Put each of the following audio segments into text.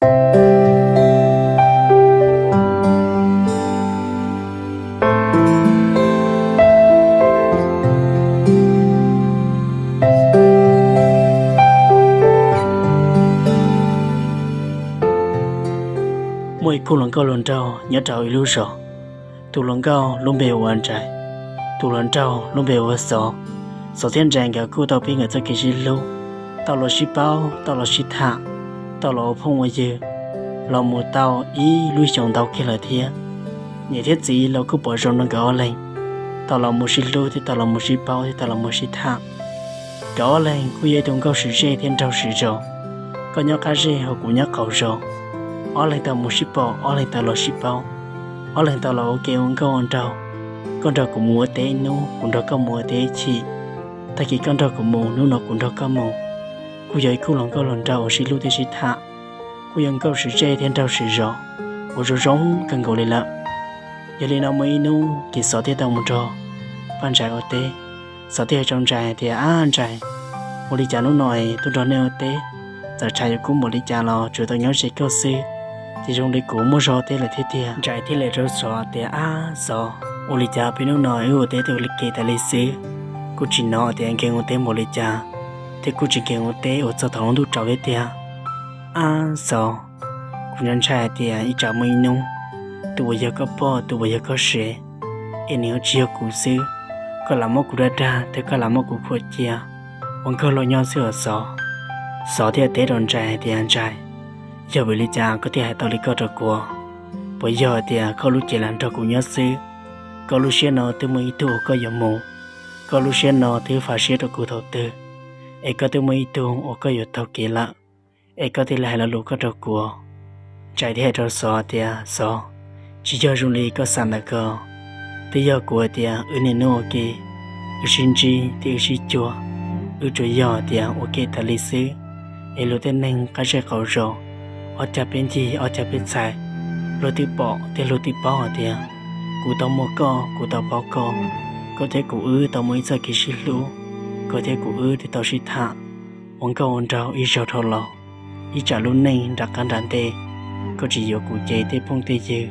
Muaj ib khub hluas nkauj hluas nraug nyob rau ib lub zos. Tus hluas nkauj lub npe hu ua Ntsais, tus hluas nraug lub npe hu ua Xov. Xov thiab Ntsais nkawd kuj tau pib nkawd txoj kev sib hlub, tau los sib paub, tau los sib tham, tau los ua phooj ua ywg los mus tau ib lub xyoos ntau kiag lawm thiab. Niam thiab txiv los kuj pom zoo rau nkawd ob leeg, tau los mus sib hlub thiab tau los mus sib paub thiab tau los mus sib tham. Nkawd ob leeg kuj yog ib tug nkauj siv zej thiab nraug siv zos, koj nyob qab zej ho kuv nyob qaum zos. Ob leeg tau mus sib pom, ob leeg tau los sib paub, ob leeg tau los ua ke ua nkauj ua nraug. Koj nrog kuv mus ua teb ib hnub, kuv nrog koj mus ua teb ib chim. Tag kis koj nrog kuv mus, hnub no kuv nrog koj mus. Kuj yog ib khub hluas nkauj hluas nraug uas sib hlub thiab sib tham, kuj yog nkauj siv zej thiab nraug siv zos uas zoo zoo kawg nkaus li lawm. Yog li no muaj ib hnub ces Xov thiaj tau mus nrog Paj Ntsais ua teb. Xov thiaj hais rau Ntsais hais tias, Ab Ntsais, ua li cas hnub no es tuaj nrog nej ua teb, txawm tshav yuav kub npaum li cas los tsuas tau nyob ze koj xwb, ces zoo li kuv muaj zog teb lawm thiab tiag. Ntsais thiaj li hais rau Xov tias, Ab Xov, ua li cas peb hnub no wb ua teb tuaj ua li kev tas li xwb, kuj tsis hnov tias nkees ua teb npaum li cas, thiab kuj tsis nkees ua teb uas txog thaum lub ntuj tsaus thiab tiag. Ab Xov, kuv ntshai ntshai hais tias ib tsam muaj ib hnub, tus uas yog koj pog, tus uas yog koj sev, es nws yuav tsis yog kuv xwb, koj lam muab kuv dag dag thiab koj lam muab kuv khuam cia ua nkauj laus nyob xwb os Xov. Xov thiaj teb rau Ntsais hais tias, Ntsais, yog vim li cas koj thiaj hais tau li koj rau kuv? Puas yog tias koj lub cev lam nrog kuv nyob xwb, koj lub siab no twb muaj ib tug uas koj yuav mus, koj lub siab no twb fav siab rau kuv thaum twg, es koj twb muaj ib tug uas koj yuav taug kev lawm, es koj thiaj li hais lo lus koj rau kuv? Ntsais thiaj hais rau Xov tias, Xov, tsis yog zoo li koj xav ntawd ko. Twb yog kuv hais tias wb niaj hnub ua ke, wb sib ntsib thiab wb sib cuag, wb tsuas yog tias ua ke tas li xwb. Es luag tej neeg qab zej qaum zos, ob cag peb ncig ob cag peb txhais, luag twb pom thiab luag twb paub hais tias kuv tau muaj koj, kuv tau paub koj, koj thiab kuv wb tau muaj ib txoj kev sib hlub, koj thiab kuv wb twb tau sib tham ua nkauj ua nraug ib zaug dhau los. Ib tsam lub neej nram qab nram ntej, koj tsis yuav kuv ces tej phooj tej ywg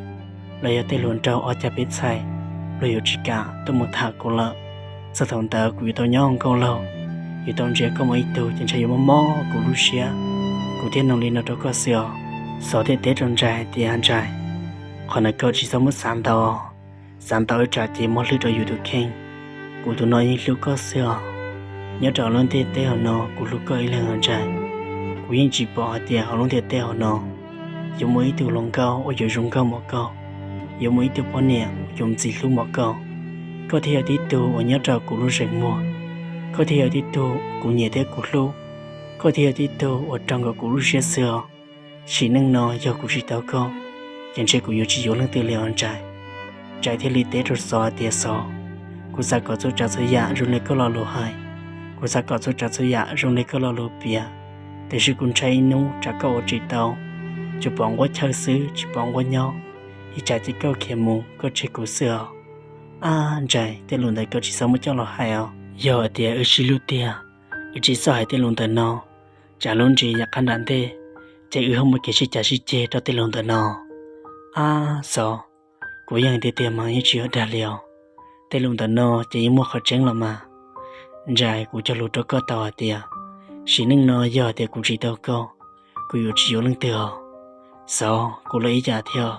los yog tej hluas nraug ob cag peb txhais, luag yuav tsis kam tuaj mus tham kuv lawm. Txog thaum ntawd kuv yuav tau nyob ua nkauj laug, yuav tau ntsia koj mus ib tug ces ntshai yuav mob mob kuv lub siab. Kuv thiaj nug li no rau koj xwb os. Xov thiaj teb rau Ntsais hais tias, Ntsais, qhov ntawd koj tsis txhob muab xav ntau, xav ntau ib tsam ces muab hlwb rau yus tus kheej. Kuv tus no yeej hlub koj xwb os. Nyob rau lub ntiaj teb hauv no kuv hlub koj ib leeg os Ntsais. Kuv yeej tsis pom hais tias hauv lub ntiaj teb hauv no yuav muaj ib tug hluas nkauj uas yuav zoo nkauj npaum koj, yuav muaj ib tug poj niam uas yuav ntxim hlub npaum koj. Koj thiaj yog tib tug uas nyob rau kuv lub zeem muag, koj thiaj yog tib tug kuv nyiam thiab kuv hlub, koj thiaj yog tib tug uas raug nkaus kuv lub siab xwb os. Sim neej no yog kuv tsis tau koj, ces ntshe kuv yuav tsis yuav leej twg li os Ntsais. Ntsais thiaj li teb rau Xov hais tias, Xov, kuv xav kom txhua tsav txhua yam zoo li koj lo lus hais, kuv xav kom txhua tsav txhua yam zoo li koj lo lus piav, tiam sis kuv ntshai ib hnub tsam koj ua tsis tau, tsuas pom nquab chawj xwb tsis pom nquab nyob, ib tsam ces koj khiav mus koj tseg kuv xwb os. Ab Ntsais, tej lus ntawd koj tsis txhob muab coj los hais os. Yog hais tias wb sib hlub tiag, wb tsis txhob hais tej lus ntawm no, tsam lub ntsis yav qab nram ntej, ces wb ho muaj kev sib cav sib ceg rau tej lus ntawm no. Ab Xov, kuv yeej tiag tiag mas yeej tsis yog dag li os. Tej lus ntawm no ces yeej muaj qhov tseeb los mas. Ntsais, kuv cog lus rau koj tau hais tias, sim neej no yog hais tias kuv tsis tau koj, kuv yuav tsis yuav leej twg os. Xov, kuv los ib yam thiab,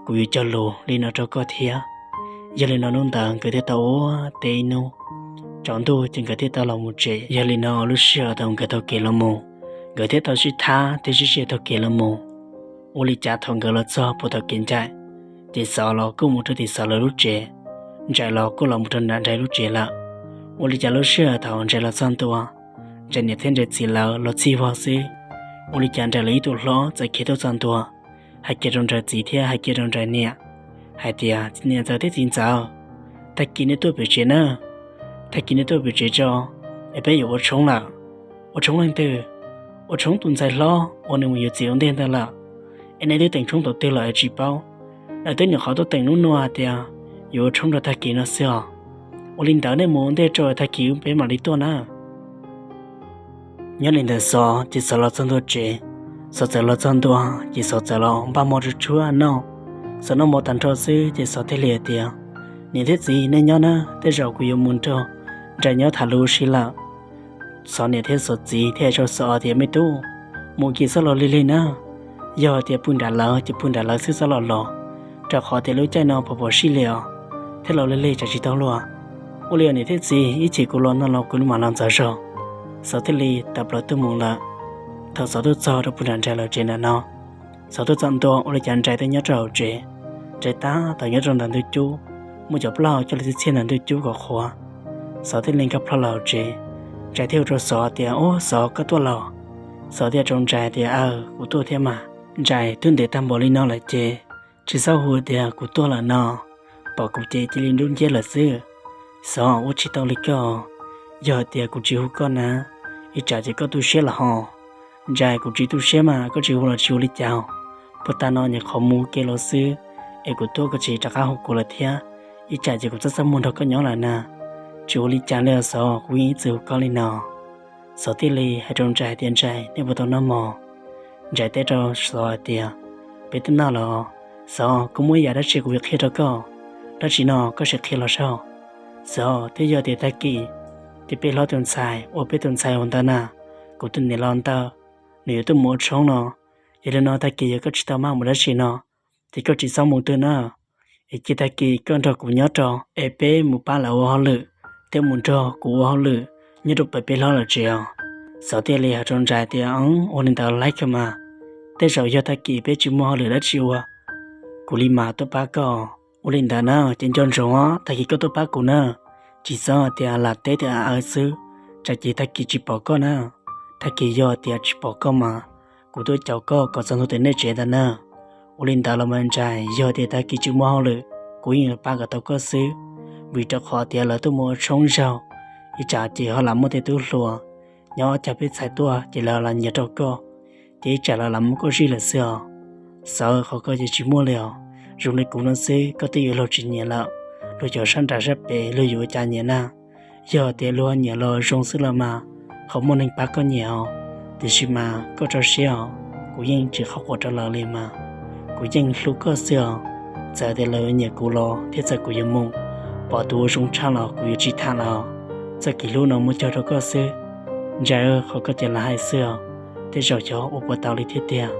kuv yuav cog lus li no rau koj thiab. Yog li no hnub ntawd nkawd thiaj tau ua teb ib hnub, tsaus ntuj ces nkawd thiaj tau los mus tsev. Yog li no lub sij hawm thaum nkawd taug kev los mus, nkawd thiaj tau sib thab thiab sib sij taug kev los mus. Ua li cas thaum nkawd los txog puag tom kev ncaim, ces Xov los kuj mus rau tim Xov lawv lub tsev, Ntsais los kuj los mus rau nram Ntsais lub tsev lawm. Ua li cas lub sij hawm thaum Ntsais los txog ntua, Ntsais niam thiab Ntsais txiv lawv los txhij vog xwb, ua li cas Ntsais lawv ib tug hlob txawm khiav tuaj txog ntua, hais kiag rau Ntsais txiv thiab hais kiag rau Ntsais niam hais tias, Niam ntxawm thiab txiv ntxawm, tag kis nej tuaj pem tsev na, tag kis nej tuaj pem tsev tso, es peb yuav ua tshoob lawm. Ua tshoob leej twg? Ua tshoob tus ntxhais hlob uas nws mus yuav txiv ua ntej ntawd lawm. Es nej twb teem tshoob thaum twg los es tsis paub? Lawv twb nyuam qhuav tuaj teem hnub no hais tias yuav ua tshoob rau tag kis no xwb os. Ua li ntawd nej mus ua ntej tso, tag kis peb mam li tuaj na. Nyob li ntawd Xov ces Xov los txog ntua tsev, Xov txawm los txog ntua ces Xov txawm los npaj hmo tsuag tsuag noj. Xov noj hmo tag nrho xwb ces Xov thiaj li hais tias, Niam thiab txiv, nej nyob na, tej zaum kuv yuav mus nrog Nrais nyob tham lus ua si lawm. Xov niam thiab Xov txiv thiaj hais rau Xov tias, Me tub, mus ces txhob los lig lig na. Yog tias pw nram lawv ces pw nram lawv xwb, txhob los los, rau qhov tias lub caij no pom pom sij li os, thiab los lig lig tsam tsis tau luag. Ua li os niam thiab txiv, ib chim kuv los no los kuv mam los ntxov zog. Xov thiaj li tawm plaws tuaj mus lawm. Thaum Xov tuaj txog rau puag nram Nrais lawv tsev ntawm no, Xov tuaj txog ntua ua li cas Nrais twb nyob rau hauv tsev. Nrais tab tom nyob rau ntawm ntug cub, muab cov plaub hau coj los txhiaj txhiaj ntawm ntug cub kom qhuav. Xov thiaj li nkag plho los hauv tsev. Nrais thiaj hu rau Xov tias, Ub, Xov, koj tuaj los? Xov thiaj rau Nrais tias, Aw, kuv tuaj thiab mas. Nrais, twb ntev tag npaum li no lawm ces tsis txhob hu tias kuv tuaj lawm no, pom kuv ces cia li nrub nciab lawm xwb. Xov, ua tsis tau li koj, yog hais tias kuv tsis hu koj na, ib tsam ces koj tu siab lawm hos. Nrais, kuv tsis tu siab mas, koj tsis hu los tsis ua li cas. Puag ta no nyuam qhuav mus ke los xwb, es kuv tuaj koj tsis rov qab hu kuv lawm thiab, ib tsam ces kuv txaj txaj muag nrog koj nyob lawm na. Tsis ua li cas li os Xov, kuv yeej ib txwm hu koj li no. Xov thiaj li hais rau Nrais hais tias, Nrais, nej puas tau noj mov? Nrais teb rau Xov hais tias, Peb twb noj los. Xov, kuv muaj ib yam dab tsi kuv yuav qhia rau koj. Dab tsi no koj sim qhia los saib. Xov, twb yog tias tag kis ces peb hlob tus ntxhais uas peb tus ntxhais hluas ntawd na, kuv tus niam laus ntawd, nws yuav tuaj mus ua tshoob no. Yog li no tag kis yog koj tsis tau maj mus dab tsi no ces koj tsis txhob mus twg na, es cia tag kis koj nrog kuv nyob rau es peb mus pab lawv ua hauj lwm thiab mus nrog kuv ua hauj lwm nyob rau pem peb hlob lawv tsev os. Xov thiaj li hais rau Nrais tias, Ua li ntawd laib kawg mas, tej zaum yog tag kis peb tsis muaj hauj lwm dab tsi ua, kuv li mam tuaj pab koj. Ua li ntawd na ces nco ntsoov os, tag kis koj tuaj pab kuv na, tsis txhob tias lam teb tias a aw xwb, tsam ces tag kis tsis pom koj na. Tag kis yog tias tsis pom koj mas kuv tuaj caum koj kom txog ntua tim nej tsev ntag na. Ua li ntawd los mas Nrais, yog tias tag kis tsis muaj hauj lwm, kuv yeej yuav pab kom tau koj xwb, vim rau qhov tias lawv tuaj mus ua tshoob zaug, ib tsam ces ho lam muaj tej tub hluas nyob cog peb txhais tuaj ces lawv lam nyiam rau koj, ces ib tsam lawv lam muab koj zij lawm xwb os. Xov, qhov ko ces tsis muaj li os, zoo li kuv no xwb koj twb yuav luag tsis nyiam lawm, luag cov sab nram sab pem luag yuav ua cas nyiam na. Yog tias luag nyiam los zoo xwb los mas, qhov muaj neeg pab koj nyiam os, tiam sis mas koj tso siab os, kuv yeej tsis qhov quav rau lawv li mas, kuv yeej hlub koj xwb os. Txawm tias lawv yuav nyiam kuv los thiab txawm kuv yuav mus pom tus uas zoo tshaj los kuv yuav tsis tham lawm. Txoj kev hlub no muaj cog rau koj xwb. Ntsais, qhov koj ces lam hais xwb os, tej zaum xyov ua puas tau li thiab tiag.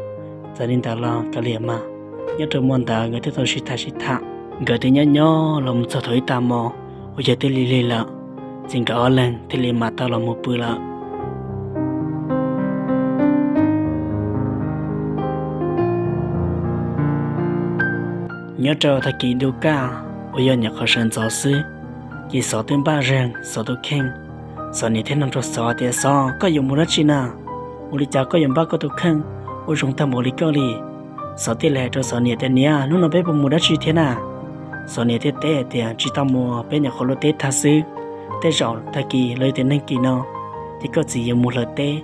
Txawm li ntawd los kav liam mas. Nyob rau hmo ntawd nkawd thiaj tau sib tham sib tham, nkawd thiaj nyob nyob los mus txog thaum ib tag hmo uas yog twb lig lig lawm, ces nkawd ob leeg thiaj li mam tau los mus pw lawm. Nyob rau tag kis ntuj kaj uas yog nyuam qhuav sawv ntxov xwb, ces Xov twb npaj zeeg Xov tus kheej. Xov niam thiaj nug rau Xov tias, Xov, koj yuav mus dab tsi na? Ua li cas koj yuav npaj koj tus kheej ua zoo tag npaum li koj li? Xov thiaj li hais rau Xov niam tias, Niam, hnub no peb puas mus dab tsi thiab na? Xov niam thiaj teb hais tias, Tsis tau mus, peb nyuam qhuav luaj teb tag xwb. Tej zaum tag kis los yog tias neeg kis no ces koj txiv yuav mus hlawv teb,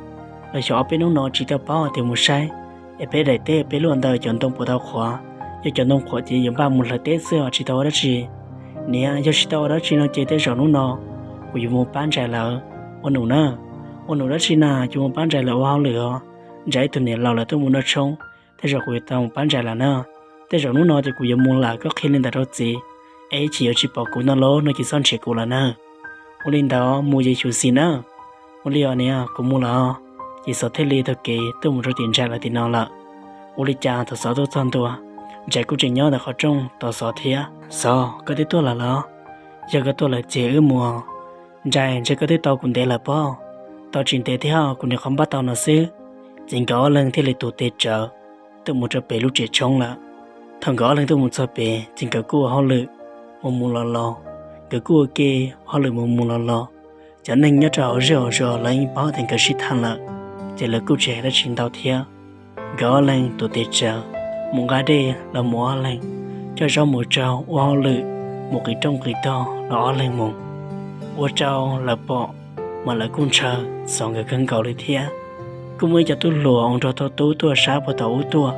los xyov ob peb hnub no tsis tau paub tias mus saib es peb daim teb peb luaj ntawd cov ntoo puas tau qhuav. Yog cov ntoo qhuav ces yuav npaj mus hlawv teb xwb os, tsis tau ua dab tsi. Niam, yog tsis tau ua dab tsi no ces tej zaum hnub no kuv yuav mus pab Ntsais lawv ua num na. Ua num dab tsi na, yuav mus pab Ntsais lawv ua hauj lwm os. Ntsais ib tug niam laus lawv tuaj mus noj tshoob, tej zaum kuv yuav tau mus pab Ntsais lawv na. Tej zaum hnub no ces kuv yuav mus lawm, koj qhia li ntawd rau txiv, es ib chim yuav tsis pom kuv no los no ces txhob nrhiav kuv lawm na. Ua li ntawd mus ces xyuam xim na. Ua li os niam, kuv mus lawm. Ces Xov thiaj li taug kev tuaj mus rau tim Ntsais lawv tim no lawm. Ua li cas thaum Xov tuaj txog ntua, Ntsais kuj tseem nyob ntawm qhov rooj tos Xov thiab. Xov, koj twb tuaj lawm los? Yog koj tuaj lawm ces wb mus. Ntsais, ntshe koj twb tau kuv ntev lawm pob. Tau tsis ntev thiab, kuv nyuam qhuav npaj tau no xwb. Ces nkawd ob leeg thiaj li tus tes tsawv tuaj mus rau pem lub tsev tshoob lawm. Thaum nkawd ob leeg tuaj mus txog pem ces nkawd kuj ua hauj lwm mus mus los los, nkawd kuj ua ke ua hauj lwm mus mus los los. Cov neeg nyob rau hauv zej hauv zos lawv yeej paub tias nkawd sib tham lawm, ces lawv kuj tsis hais dab tsi ntau thiab. Nkawd ob leeg tus tes tsawv mus nqa dej los mus ob leeg, coj zaub mus rau ua hauj lwm, mus qis rooj qis tog los ob leeg mus. Ua rau lawv pom mas lawv kuj ntshaw Xov nkawd kawg nkaus li thiab. Kuj muaj ib co tub hluas uas nrog thaum ub tuaj sab puag thaum ub tuaj,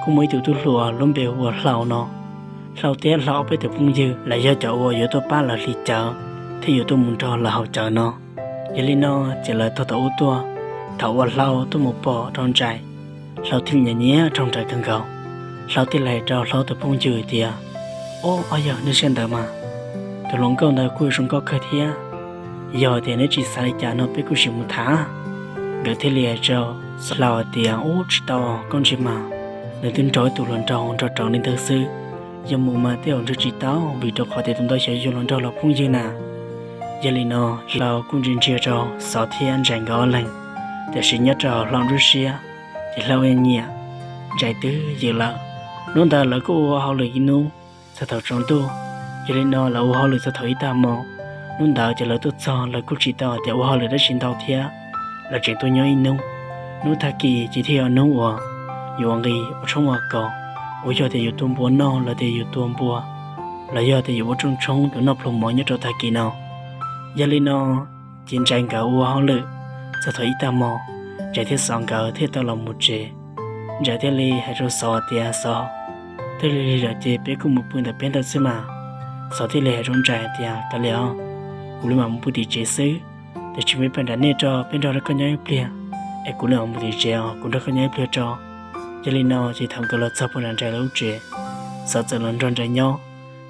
kuj muaj ib tug tub hluas lub npe hu ua Hlau no. Hlau thiab Hlau ob peb tus phooj ywg lawv yog cov uas yuav tuaj pab lawv hliv cawv thiab yuav tuaj mus nrog lawv haus cawv no. Yog li no ces lawv thaum thaum ub tuaj, thaum uas Hlau tuaj mus pom rau Ntsais, Hlau thiaj li nyiam nyiam rau Nraim kawg nkaus. Hlau thiaj li hais rau Hlau tus phooj ywg tias, Ob, yog nej siab ntawd mas tus hluas nkauj ntawd kuj zoo nkauj kawg thiab. Yog tias neb tsis xav li cas no peb kuj sim mus tham. Nkawd thiaj li hais rau Hlau tias, Ub, tsis tau, koj ntsia mas, nws twb nrog ib tug hluas nraug nrog rau li ntawd xwb. Yog mus mas tej zaum nrog tsis tau, vim rau qhov tias tus ntawd xyov yog hluas nraug los phooj ywg na. Yog li no, Hlau kuj ntsia ntsia rau Xov thiab Nraim nkawd ob leeg, tiam sis nyob rau Hlau lub siab ces Hlau nyiam Nraim twb ywm lawm. Hnub ntawd lawv kuj ua hauj lwm ib hnub txog thaum tsaus ntuj. Yog li no lawv ua hauj lwm txog thaum ib tag hmo. Hnub ntawd ces lawv tuaj txog lawv kuj tsis tau tias ua hauj lwm dab tsi ntau thiab, lawv tseem tuaj nyob ib hnub. Hnub tag kis ces thiaj yog hnub uas yuav ua nqi ua tshoob ua kos, uas yog tias yuav tua npua noj los tias yuav tua npua, los yog tias yuav ua rooj tshoob yuav noj pluag mov nyob rau tag kis no. Yog li no ces Nraim nkawd ua hauj lwm txog thaum ib tag hmo, Nraim thiab Xov nkawd thiaj tau los mus tsev. Nraim thiaj li hais rau Xov tias, Xov, thiaj li lig lawm ces peb kuj mus pw ntawm peb ntawd xwb mas. Xov thiaj li hais rau Nraim tias, Kav liam os, kuv li mam mus pw tim tsev xwb, tiam sis peb pab nram nej rau peb nrog koj nyob ib pliag, es kuv li mam mus tim tsev os, kuv nrog koj nyob ib pliag tso. Yog li no ces thaum nkawd los txog puag nram Nraim lawv lub tsev, Xov txawm los nrog Nraim nyob.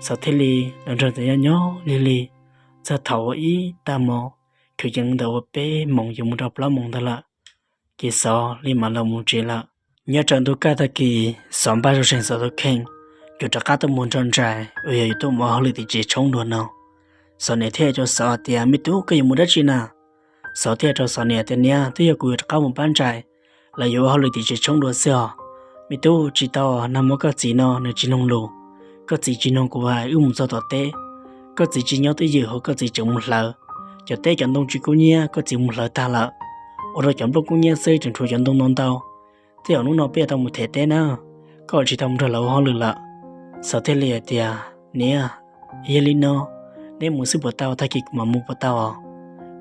Xov thiaj li los nrog Nraim nyob nyob lig lig txog thaum ua ib tag hmo, kwv yees ntawm ua peb moos yuav mus rau plaub moos ntawd lawm, ces Xov li mam los mus tsev lawm. Nyob rau ntu kaj tag kis, Xov npaj zoo seeg Xov tus kheej, yuav rov qab tuaj mus nrog Nraim uas yog yuav tuaj mus ua hauj lwm tim tsev tshoob dua no. Xov niam thiaj hais rau Xov tias, Me tub, koj yuav mus dab tsi na? Xov thiaj hais rau Xov niam tias, Niam, twb yog kuv yuav rov qab mus pab Nraim lawv yuav ua hauj lwm tim tsev tshoob dua xwb os. Me tub, tsis tau, nag hmo koj txiv no nws tsis mloog lus. Koj txiv tsis mloog kuv hais, wb mus txog tom teb, koj txiv tsis nyob twj ywm hos koj txiv tseem mus hlawv cov teb cov ntoo tsis kub hnyiab, koj txiv mus hlawv tag lawm, ua rau cov nplooj kub hnyiab xwb tseem tshuav cov ntoo ntau ntau. Tej zaum hnub no peb yuav tau mus them teb na, koj tsis tau mus nrog lawv ua hauj lwm lawm. Xov thiaj li hais tias, Niam, yog li no, neb mus xwb puas tau, tag kis kuv mam mus puas tau os?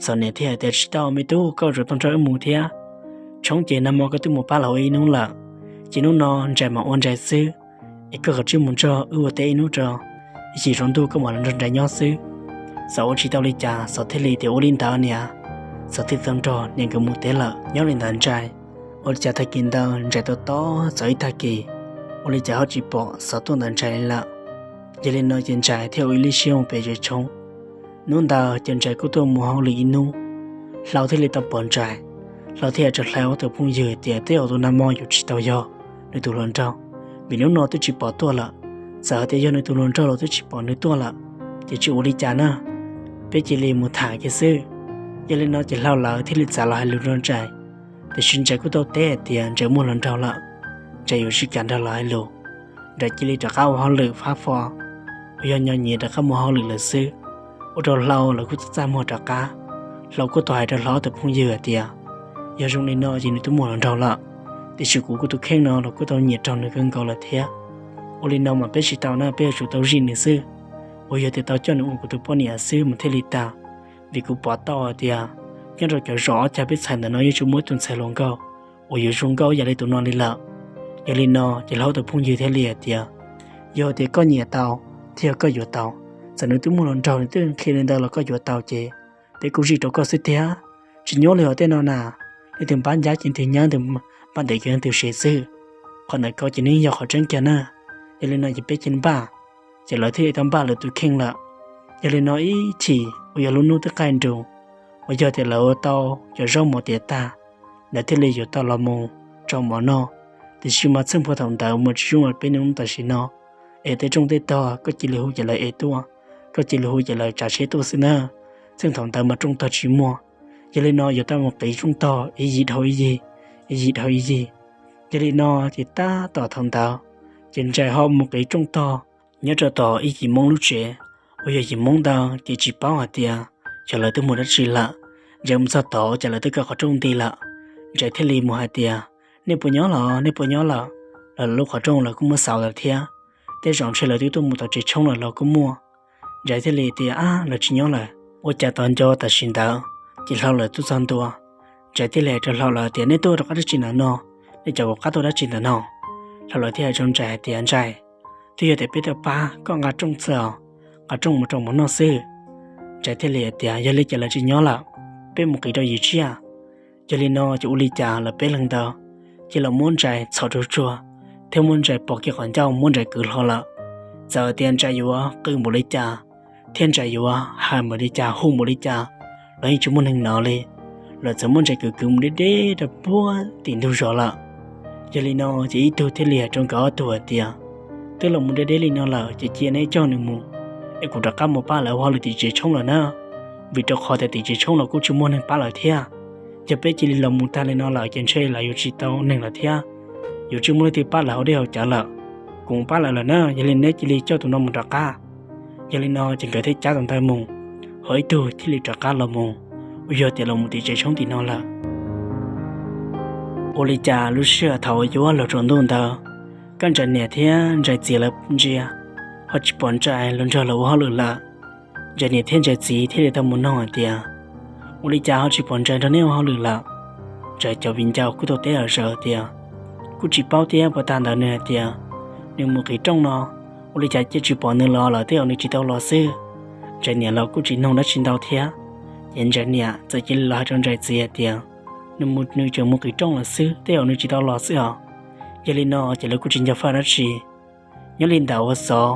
Xov niam thiaj hais tias, Tsis tau me tub, koj tsuas tau nrog wb mus thiab. Tshoob ces nag hmo koj twb mus pab lawv ua ib hnub lawm, ces hnub no Nraim mam ua Nraim xwb, es koj kav tsij mus nrog wb ua teb ib hnub tso, ib chim tsaus ntuj koj mam los nrog Nraim nyob xwb. Xov ua tsis tau li cas, Xov thiaj li tias, Ua li ntawd niam. Xov thiaj tau nrog niam nkawd mus teb lawm. Nyob li ntawd Nraim, ua li cas tag kis ntawd Nraim tau tos txog ib tag kis, ua li cas ho tsis pom Xov tuaj ntawm Nraim li lawm. Yog li no ces Nraim thiaj ua ib lub siab mus pem tsev tshoob. Hnub ntawd ces Nraim kuj tuaj mus hauj lwm ib hnub. Hlau thiaj li tau pom Nraim. Hlau thiaj hais rau Hlau ob tug phooj ywg tias, Tej zaum tus nag hmo yuav tsis tau yog nws tus hluas nraug, vim hnub no twb tsis pom tuaj lawm. Txawm hais tias yog nws tus hluas nraug los twb tsis pom nws tuaj lawm, ces tsis ua li cas na, peb cia li mus tham kiag xwb. Yog li no ces Hlau lawv thiaj li txav los hais lus rau Nraim, tiam sis Nraim kuj tau teb hais tias Nraim muaj hluas nraug lawm, Nraim yuav tsis kam nrog lawv hais lus. Nraim cia li rov qab ua hauj lwm fab fo, uas yog nyo nyiav rov qab mus hauj lwm lawm xwb, ua rau Hlau lawv kuj txaj txaj muag rov qab. Hlau kuj tau hais rau Hlau ob tug phooj ywg hais tias, Yog zoo li no ces nws twb muaj hluas nraug lawm, tiam sis kuv kuv tus kheej no los kuj tau nyiam raug nws kawg nkaus lawm thiab. Ua li no mas peb tsis tau na, peb yuav tsum tau zij nws xwb, uas yog tias tau coj nws ua kuv tus poj niam xwb mas thiaj li tau, vim kuv pom tau hais tias nyob rau cov zos ob cag peb txhais ntawm no yeej tsis muaj ib tug ntxhais hluas nkauj uas yuav zoo nkauj ib yam li tus no li lawm. Yog li no ces Hlau ob tug phooj ywg thiaj li hais tias, Yog tias koj nyiam tau, thiab yog koj yuav tau, txawm nws twb muaj hluas nraug nws twb qhia li ntawd los koj yuav tau ces peb kuj zij rau koj xwb tiag. Tsis nyuaj li hais tej no na, leej twg npab ncab ces leej twg nyab, leej twg npab ntev ces leej twg sev xwb. Qhov ntawm ko ces nws yog qhov tseeb kiag na. Yog li no ces peb cia li npaj. Ces lawv thiaj li tau npaj lawv tus kheej lawm. Yog li no ib chim uas yog lub hnub twb qaij nrus, uas yog tias lawv ua tau cov zaub mov tiav tag, lawv thiaj li yuav tau los mus rau mov noj. Tiam sis mas txheej puag thaum ntawd mas tsis zoo li peb hnub tam sim no, es tej rooj tej tog koj cia li hu ces lawv ev tuaj, koj cia li hu ces lawv tsav tsheb tuaj xwb na. Txheej thaum ntawd mas rooj tog tsis muaj. Yog li no yuav tau mus qiv rooj tog ib yig dhau ib yig, ib yig dhau ib yig. Yog li no ces tab tom thaum ntawd ces Ntsais ho mus qiv rooj tog nyob rau tom ib yim Hmoob lub tsev, uas yog yim Hmoob ntawd ces tsis paub hais tias xyov lawv twb mus dab tsi lawm. Ntsais mus txog tod ces lawv twb kaw qhov rooj nti lawm. Ntsais thiaj li mus hais tias, Nej puas nyob los? Nej puas nyob lawm? Los lawv lub qhov rooj lawv kuj muab xauv lawm thiab. Tej zaum ntshe lawv twb tuaj mus tom tsev tshoob lawm los kuj muaj. Ntsais thiaj li tias, Ab, lawv tsis nyob lawm. Ua cas tos nco tam sim ntawd ces Hlau lawv tuaj txog ntua. Ntsais thiaj li hais rau Hlau lawv tias, Nej tuaj rov qab dab tsi ntawm no? Nej cov kuv qab tuaj dab tsi ntawm no? Hlau lawv thiaj hais rau Ntsais hais tias, Ntsais, twb yog tias peb tuaj pab koj nqa rooj xwb os, nqa rooj mus rau mov noj xwb. Ntsais thiaj li hais tias, Yog li ces lawv tsis nyob lawm, peb mus qiv rau yim tsiaj. Yog li no ces ua li cas lawv peb leeg ntawd cia los muab Ntsais txhom tsuag tsuag, thiab muab Ntsais pov kiag qhov ncauj muab Ntsais kwv hlo lawm. Txawm tias Ntsais yuav qw npaum li cas, thiab Ntsais yuav hais npaum li cas hu npaum li cas los yeej tsis muaj neeg hnov li. Lawv txawm muab Ntsais kwv kwv mus deb deb rau puag tim ntug zos lawm. Yog li no ces ib tug thiaj li hais rau nkawd ob tug hais tias, twb los mus deb deb li no lawm ces cia neb coj nws mus, es kuv rov qab mus pab lawv ua hauj lwm tim tsev tshoob lawm na, vim rau qhov tias tim tsev tshoob los kuj tsis muaj neeg pab lawv thiab. Yog peb cia li los mus tag li no lawm ces ntshe lawv yuav tsis tau neeg lawm thiab, yuav tsis muaj leej twg pab lawv hauv dej hauv cawv lawm. Kuv mus pab lawv lawm na, yog li neb cia li coj tus no mus rov qab. Yog li no ces nkawd thiaj cab tus ntawd mus, ho ib tug thiaj li rov qab los mus, uas yog tias los mus tim tsev tshoob tim no lawm. Ua li cas lub sij hawm thaum uas yuav luag tsaus ntuj ntawd, Nkauj Ntsais niam thiab Ntsais txiv lawv ntsia, ho tsis pom Ntsais los nrog lawv ua hauj lwm lawm. Ntsais niam thiab Ntsais txiv thiaj li tau mus noog hais tias, ua li cas ho tsis pom Ntsais nrog neb ua hauj lwm lawm? Ntsais cov viv ncaus kuj tau teb zam tias, kuj tsis paub thiab, puag ta ntawd nws hais tias nws mus qiv rooj no, ua li cas cia tsis pom nws los lawm, tej zaum nws tsis tau los xwb. Ntsais niam los kuj tsis noog dab tsi ntau thiab, ces Ntsais niam txawm cia li los hais rau Ntsais txiv hais tias, nws mus, nws tseem mus qiv rooj lawm xwb, tej zaum nws tsis tau los xwb os. Yog li no ces lawv kuj tsis nco faj dab tsi. Nyob li ntawd ua Xov,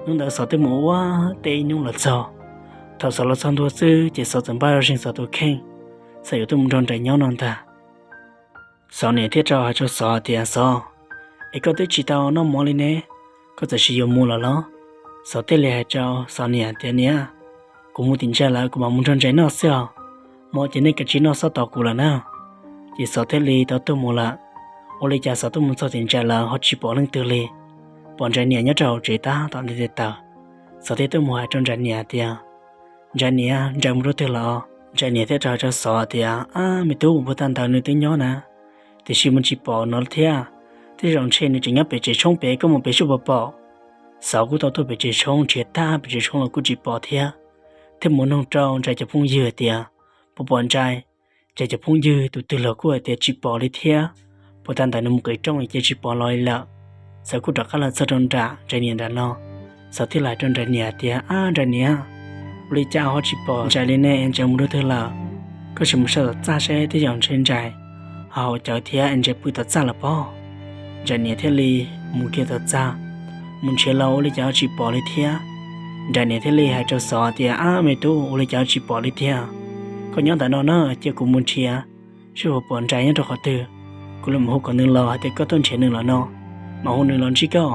hnub ntawd Xov twb mus ua teb ib hnub los txog. Thaum Xov los txog ntua xwb ces Xov txawm npaj zoj zeeg Xov tus kheej, Xov yuav tuaj mus nrog Ntsais nyob no ntag. Xov niam thiaj rov hais rau Xov tias, Xov, es koj twb tsis tau noj mov li ne, koj txawm sis yuav mus lawm los? Xov thiaj li hais rau Xov niam tias, niam, kuv mus tim Ntsais lawm, kuv mam mus nrog Ntsais noj xwb os. Mov ces nej kav tsij noj, xob tos kuv lawm na. Ces Xov thiaj li tau tuaj mus lawm. Ua li cas Xov tuaj mus txog tim Ntsais lawm ho tsis pom leej twg li, pom Ntsais niam nyob rau hauv tsev tab tom nti tes taw. Xov thiaj tuaj mus hais rau Ntsais niam tias, Ntsais niam, Ntsais mus rau twg los? Ntsais niam thiaj rov hais rau Xov tias, ab me tub, puag ta ntawd nws twb nyob na, tiam sis mus tsis pom no thiab, tej zaum ntshe nws tseem nyob pem tsev tshoob pem, koj mus pem seb puas pom. Xov kuj tau tuaj pem tsev tshoob nrhiav tag pem tsev tshoob los kuj tsis pom thiab, thiaj mus noog rau Ntsais cov phooj ywg tias puas pom Ntsais. Ntsais cov phooj ywg tus twg los kuj hais tias tsis pom li thiab, puag ta ntawd nws mus qiv rooj ces tsis pom los li lawm. Xov kuj rov qab los txog rau nram Ntsais niam nram no, Xov thiaj li hais rau Ntsais niam tias, ab Ntsais niam, ua li cas ho tsis pom Ntsais li ne, Ntsais mus rau twg lawm? Koj sim mus saib tom txaj seb, tej zaum ntshe Ntsais ho haus cawv thiab es Ntsais pw tom txaj lawm pob. Ntsais niam thiaj li mus kiag tom txaj, mus nrhiav los ua li cas ho tsis pom li thiab. Ntsais niam thiaj li hais rau Xov tias, ab me tub, ua li cas ho tsis pom li tiag? Koj nyob ntawm no na, cia kuv mus nrhiav seb puas pom Ntsais nyob rau qhov twg, kuv mam hu kom nws los, hais tias koj tuaj nrhiav nws los no, mam hu nws los ntsib koj.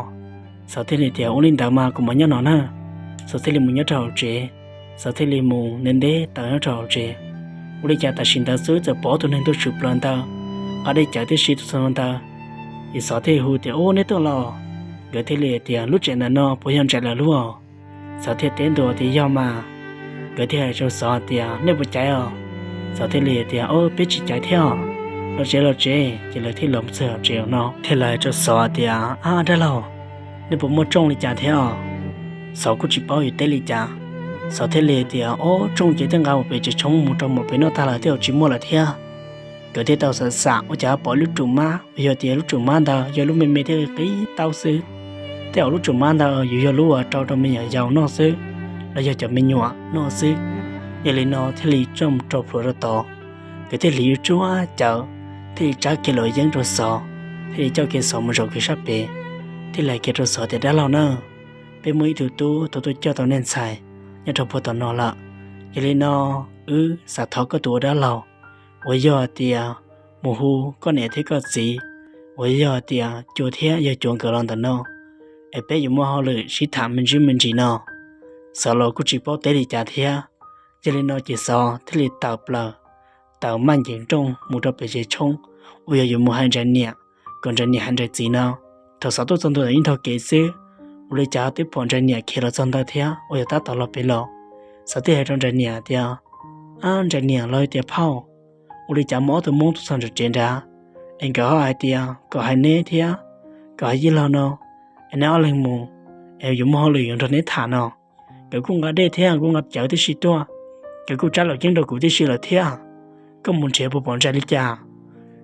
Xov thiaj li tias, ua li ntawd mas kuv mam nyob no na. Xov thiaj li mus nyob rau hauv tsev. Xov thiaj li mus ntev ntev taws nyob rau hauv tsev. Ua li cas tam sim ntawd xwb txawm pom tus neeg tuaj tshwm plaws ntawd, nqa dej cawv tib si tuaj txog ntawd. Ces Xov thiaj hu tias, ub, neb tuaj los? Nkawd thiaj li tias, lub tsev ntawm no puas yog Ntsais lawv lub os? Xov thiaj teb ntua tias, yog mas. Nkawd thiaj hais rau Xov tias, nej puas caiv os? Xov thiaj li tias, peb tsis caiv thiab os, los tsev los tsev. Ces lawv thiaj los txog hauv tsev no, thiaj li hais rau Xov tias, ab dab laug, nej puas muaj rooj li cas thiab os? Xov kuj tsis paub yuav teb li cas. Xov thiaj li tias, ob, rooj ces twb nqa mus pem tsev tshoob mus rau mus pem noj tag lawm, tej zaum tsis muaj lawm thiab. Nkawd thiaj tau xav xav, ua cas pom lub rum mab, yog tias lub rum mab ntawd yog lub me me thiab qib taub xwb, tej zaum lub rum mab ntawd yuav yog lub uas rau rau me nyuam yaus noj xwb, los yog cov me nyuam noj xwb. Yog li no thiaj li coj mus rau plhuav rau tod. Nkawd thiaj li yuav tsuab cawv, thiaj li tsab kiag luam yeeb rau Xov, thiaj li coj kiag Xov mus zaum kiag sab pem, thiaj li hais kiag rau Xov tias, dab laug na, peb muaj ib tug tub tau tuaj coj tau nej ntxhais nyob rau puag tom no lawm. Yog li no wb xav thov koj tus ua dab laug uas yog tias mus hu koj niam thiab koj txiv uas yog tias Cua thiab yog Cuav nkawd los ntawm no, es peb yuav muaj hauj lwm sib tham me ntsis me ntsis no. Xov los kuj tsis paub teb li cas thiab. Yog li no ces Xov thiaj li tawm plaws, tawm maj ncees nrooj mus rau pem tsev tshoob uas yog yuav mus hais Ntsais niam, kom Ntsais niam hais Ntsais txiv no. Thaum Xov tuaj txog ntua ntawm ib ntog kev xwb, ua li cas twb pom Ntsais niam khiav los txog ntawd thiab uas yog tab tom los pem los. Xov thiaj hais rau Ntsais niam tias, ab Ntsais niam los tias phauj, ua li cas muaj ob tug Hmoob tuaj txog nram tsev nrad, es nkawd ho hais tias kom hais neb thiab kom hais yij laug no, es neb ob leeg mus, es yuav muaj hauj lwm yuav nrog neb tham no. Nkawd kuj nqa dej thiab kuj nqa cawv tib si tuaj, nkawd kuj tsab luam yeeb rau kuv tib si lawm thiab. Koj mus nrhiav puas pom Ntsais li cas?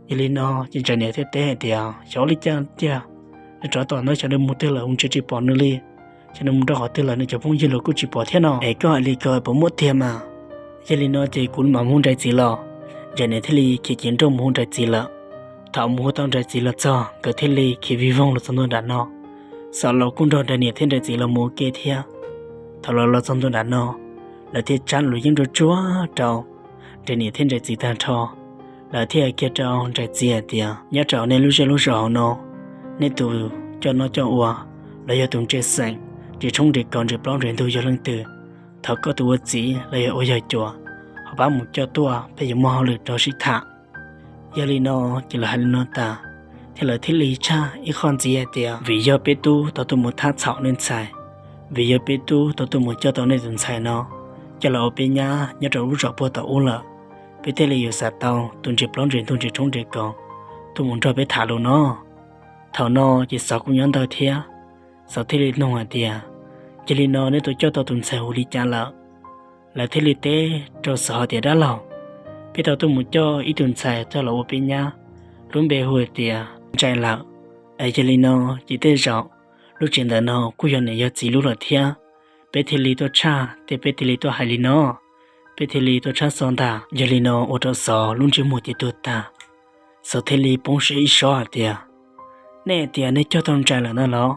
Yog li no ces Ntsais niam thiaj teb hais tias, xyov ua li cas tiag, nws rov tom ntawd xyov nws mus twg lawm, mus nrhiav tsis pom nws li. Xyov nws mus rau qhov twg lawm, nws cov phooj ywg los kuj tsis pom thiab no. Es koj hais li ko puas muaj tiag mas? Yog li no ces kuv mam hu Ntsais txiv los. Ntsais niam thiaj li khiav ceev nrooj mus hu Ntsais txiv lawm. Thaum mus hu tau Nrais txiv los txog, nkawd thiaj li khiav vij voog los txog ntua nram no. Xov los kuj nrog Nrais niam thiab Nrais txiv los mus ua ke thiab. Thaum los los txog ntua nram no, lawv thiaj tsab lus yeeb tsuag tsuag rau Nrais niam thiab Nrais txiv tag nrho. Lawv thiaj hais kiag rau Nrais txiv hais tias, nyob rau nej lub zej lub zos hauv no, nej tus coj noj coj ua los yog tus ntsia xeem, ntsia tshoob ntsia kos, ntsia plaub ntsia ntug yog leej twg, thov koj tus ua txiv los yog ua yawg cuas ho pab mus coj tuaj, peb yuav muaj hauj lwm rau sib tham. Yog li no ces lawv hais li no tas, thiab lawv thiaj li tshaj ib qho ntxiv hais tias, vim yog peb tub tau tuaj mus thab txhaum nej ntxhais, vim yog peb tub tau tuaj mus coj tau nej tus ntxhais no coj los ua peb nyab nyob rau lub zos puag tom ub lawm, peb thiaj li yuav xav tau tus ntsia plaub ntsia ntug ntsia tshoob ntsia kos tuaj mus nrog peb tham lus no. Thaum no ces Xov kuj nyob ntawd thiab, Xov thiaj li nug hais tias, yog li no nej tau coj tau tus ntxhais hu li cas lawm? Lawv thiaj li teb rau Xov hais tias, dab laug, peb tau tuaj mus coj ib tug ntxhais coj los ua peb nyab, lub npe hu hais tias Nrais lawm. Es yog li no ces tej zaum lub tsev ntawm no kuj yog niam yog txiv lub lawm thiab, peb thiaj li tuaj tshaj thiab peb thiaj li tuaj hais li no, peb thiaj li tuaj tshaj xov ntag. Yog li no ua rau Xov lub ntsej muag ces tuag tag. Xov thiaj li poob siab ib sob hais tias, nej hais tias nej coj tau Nrais lawm ntag los?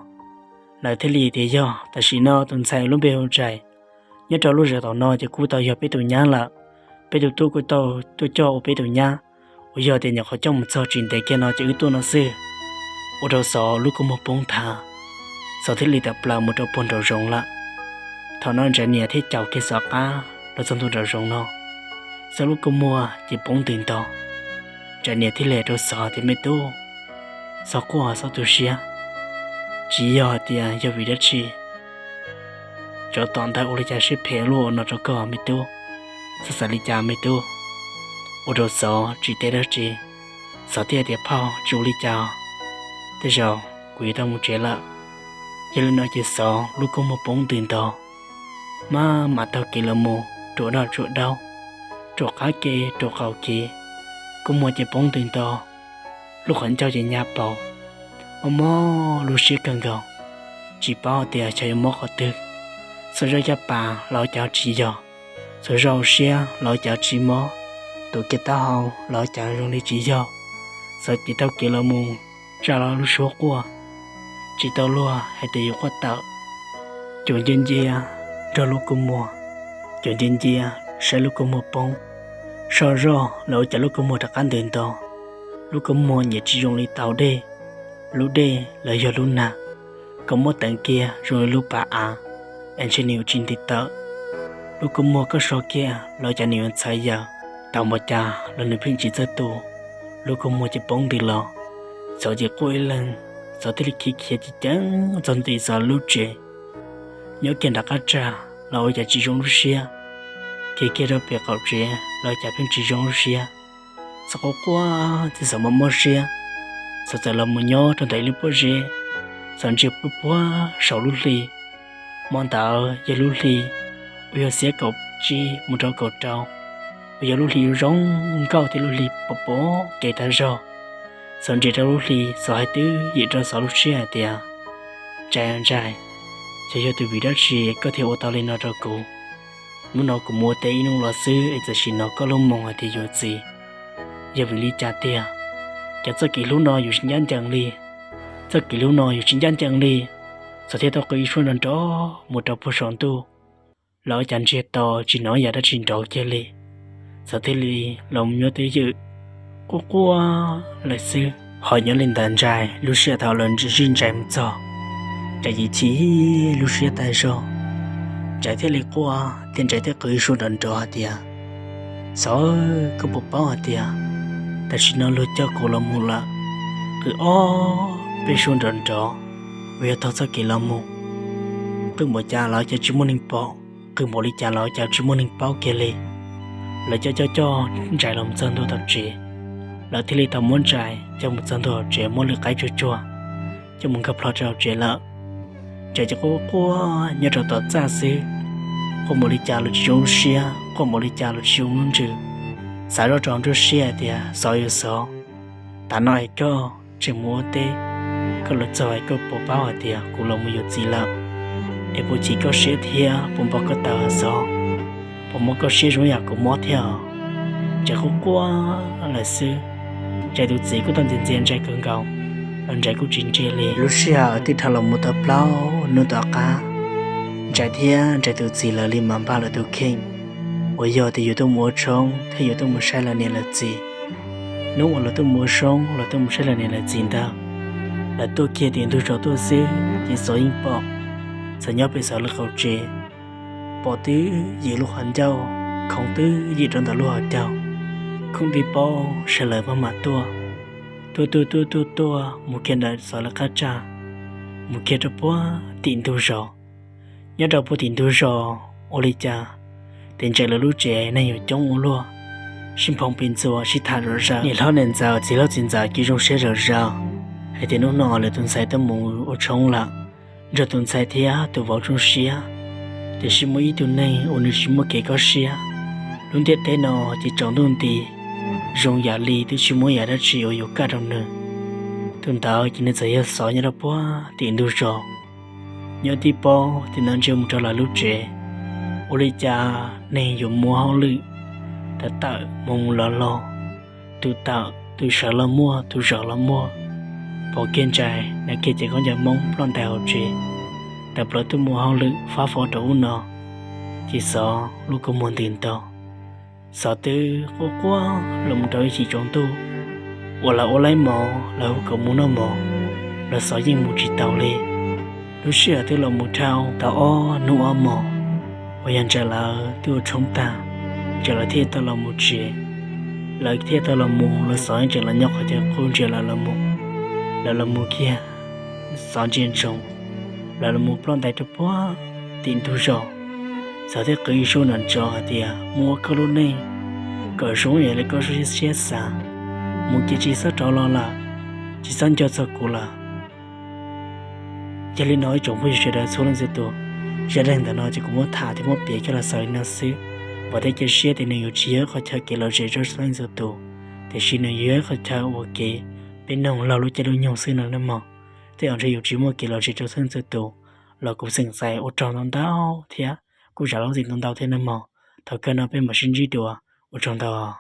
Lawv thiaj li tias, yog, tam sim no tus ntxhais lub npe hu Nrais, nyob rau lub zos tom no ces kuj tau yog peb tus nyab lawm, peb tus tub kuj tau tuaj coj ua peb tus nyab, uas yog tias nyuam qhuav coj mus txog tsis ntev kiag no ces wb tuaj no xwb. Ua rau Xov lub kua muag poob thav, Xov thiaj li tawm plaws mus rau puag nraum zoov lawm. Thaum no Nrais niam thiaj caum kiag Xov qab los txog ntua nraum zoov no, Xov lub kua muag ces poob ntws nto. Nrais niam thiaj li hais rau Xov tias, me tub, Xov quaj Xov tu siab, tsis yog hais tias yog vim dab tsi, tsov tom ntawd ua li cas siab phem luaj ua no rau koj me tub, Xov xav li cas me tub? Ua rau Xov tsis teb dab tsi. Xov thiaj tias, phauj, tsis ua li cas, tej zaum kuv yuav tau mus tsev lawm. Yog li no ces Xov lub kua muag poob ntws nto, maj mam taug kev los mus ruam daj ruam daub, ruam qab kev ruam qaum kev, kua muag ces poob ntws nto, lub qhov ncauj ces nyab paus, mob mob lub siab kawg nkaus, tsis paub tias xyov yuav mob qhov twg. Xuas zog caj pas los ua cas tsis yog, xuas zog hauv siab los ua cas tsis mob, tuav kiag taub hau los ua cas zoo li tsis yog. Xov ces taug kev los mus, tsa los lub suab quaj, tsis tau luag hais tias yuav quaj tawm. Cuam ncia ncia nrog lub kua muag, cuam ncia ncia saib lub kua muag poob, soj zog los ua cas lub kua muag rov qab ntws nto. Lub kua muag nyiam tsis zoo li tau dej, lub dej los yog lub nag, kua muag teev kiag zoo li lub pas av, es ntshe nws yuav tsis nti tawm. Lub kua muag koj so kiag los ua cas nws yuav ntxhov yaws, tau npaum cas los nws pheej tsis txawj tu. Lub kua muag ces poob ntws los, Xov ces quaj ib leeg, Xov thiaj li khiav khiav ceev ceev txog ntua Xov lub tsev. Nyob kiag nram qab tsag los ua cas tsis zoo lub siab, khiav kiag rau pem qaum tsev los ua cas pheej tsis zoo lub siab. Xov quaj quaj thiab Xov mob mob siab, Xov txawm los mus nyob rau ntawm ib lub pob zeb. Xov ntsia puag puag saum lub hli, hmo ntawd yog lub hli uas yog xiab kaum tsib mus rau kaum rau, uas yog lub hli zoo nkauj thiab lub hli pom pom kev tag zog. Xov ntsia rau lub hli, Xov hais twb ywm rau Xov lub siab hais tias, Ntsais Ntsais, xyov yog tus vim dab tsi koj thiaj ua tau li no rau kuv. Hnub no kuv mus ua teb ib hnub los xwb es tam sim no koj lub moo hais tias yuav txiv, yog vim li cas tiag? Cas txoj kev hlub no yuav tsis ncaj ncees li, txoj kev hlub no yuav tsis ncaj ncees li. Xov thiaj tau qw ib suab nrov nrov mus rau puag saum ntuj, los ua cas ntsiag to tsis hnov yam dab tsi nrov kiag li. Xov thiaj li los mus nyob twj ywm, quaj quaj lawm xwb. Ho nyob li ntawd Ntsais lub sij hawm thaum lawv zij Ntsais mus txog, Ntsais ces chim lub siab tag zog. Ntsais thiaj li quaj thiab Ntsais thiaj qw ib suab nrov nrov hais tias, Xov, koj puas paub hais tias tam sim no luag coj kuv los mus lawm? Qw ob peb suab nrov nrov uas yog taug txoj kev los mus. Qw npaum cas los cas tsis muaj neeg pom, qw npaum li cas los cas tsis muaj neeg paub kiag li. Lawv coj coj coj Ntsais los txog ntua tom tsev, lawv thiaj li tau muab Ntsais coj mus txog ntua hauv tsev, muab lwm qaib tsuag tsuag coj mus nkag plho rau hauv tsev lawm. Ntsais ces quaj quaj nyob rau tom txaj xwb, quaj npaum li cas los tsis zoo lub siab, quaj npaum li cas los tsis zoo lub ntsws. Xav zoj rau nruab siab hais tias, Xov, yog Xov, tav no es koj tseem mus ua teb, koj los txog es koj puas paub hais tias kuv los mus yuav txiv lawm? Es puas chim koj siab thiab puas npau koj taws, Xov? Puas mob koj siab zoo yam kuv mob thiab? Ntsais quaj quaj lawm xwb. Ntsais tus txiv kuj tau ntxias ntxias Ntsais kawg nkaus, los Ntsais kuj tsis ntsia li. Lub sij hawm twb dhau los mus tau plaub hnub tom qab, Ntsais thiab Ntsais tus txiv lawv li mam npaj lawv tus kheej uas yog tias yuav tuaj mus ua tshoob thiab yuav tuaj mus saib lawv niam lawv txiv. Hnub uas lawv tuaj mus ua tshoob los tuaj mus saib lawv niam lawv txiv ntawd, lawv tuaj kiag tim ntug zos tuaj xwb ces Xov yeej pom. Xov nyob pem Xov lawv qaum tsev, pom twb yim lub qhov ncauj, khoov twb yim rau ntawm lub hauv caug, khoov twb paub sawv lawv maj mam tuaj. Tuaj tuaj tuaj tuaj tuaj mus kiag ntawm Xov lawv qab tsag, mus kiag rau puag tim ntug zos. Nyob rau puag tim ntug zos ua li cas ces Ntsais lawv lub tsev neeg yuav coob ua luaj, sib nphoo pes ntxuas sib tham zom zaws. Niam hlob niam ntxawm txiv hlob txiv ntxawm ces zoo siab zom zaws hais tias hnub no lawv tus ntxhais tuaj mus ua tshoob lawm, nrog tus ntxhais thiab tus vauv zoo siab. Tiam sis muaj ib tug neeg uas nws tsis muaj kev kaj siab. Lub ntiaj teb no ces tsaus ntuj nti, zoo yam li twb tsis muaj yam dab tsi uas yuav kaj rau nws. Tus ntawd ces nws txawm yog Xov nyob rau puag tim ntug zos. Nyob twb paub tias ntawd ntsia mus rau lawv lub tsev, ua li cas neeg yuav muaj hauj lwm tawm tawm mus mus los los, tus tawm tus sawv los muaj, tus zaum los muaj. Pom kiag Ntsais na kiag ces khaub ncaws Hmoob ploj ntais hauv tsev, tawm plaws tuaj mus hauj lwm fab fo rau ub no, ces Xov lub kua muag ntws nto. Xov twb quaj quaj los mus rau ib chim tsaus ntuj, uas lawv ua laib mov lawv hu kom mus noj mov los Xov yeej mus tsis tau li. Lub sij hawm twb los mus dhau tau ob hnub ob hmos uas yog Ntsais lawv twb ua tshoob tag, Ntsais lawv thiaj tau los mus tsev. Lawv thiaj tau los mus los Xov yeej tseem los nyob qhov chaw qub ntsia lawv los mus. Lawv los mus kiag, Xov ntsia ntsoov, lawv los mus ploj ntais rau puag tim ntug zos. Xov thiaj qw ib suab nram tso hais tias, mus ua koj lub neej kom zoo ib yam li koj siab xav, mus ces tsis txhob rov los lawm, tsis txhob nco txog kuv lawm. Yog li no ib tsoom phooj ywg sawv daws txhua leej txhua tus, zaj dab neeg ntawm no ces kuv muab tham thiab muab piav coj los xaus li no xwb. Vam thiab cia siab tias nws yuav tsis yog ib qhov chaw kev lom zem rau txhua leej txhua tus, tiam sis nws yuav yog ib qhov chaw ua kev peb noog laug lub caij lub nyoog xwb no nawb mog. Tej zaum ntshe yuav tsis muaj kev lom zem rau txhua leej txhua tus, los kuv xeem txais ua tsaug ntau ntau thiab kuj zam lub txim ntau ntau thiab nawb mog. Thaum kawg no peb mam sib ntsib dua, ua tsaug ntau.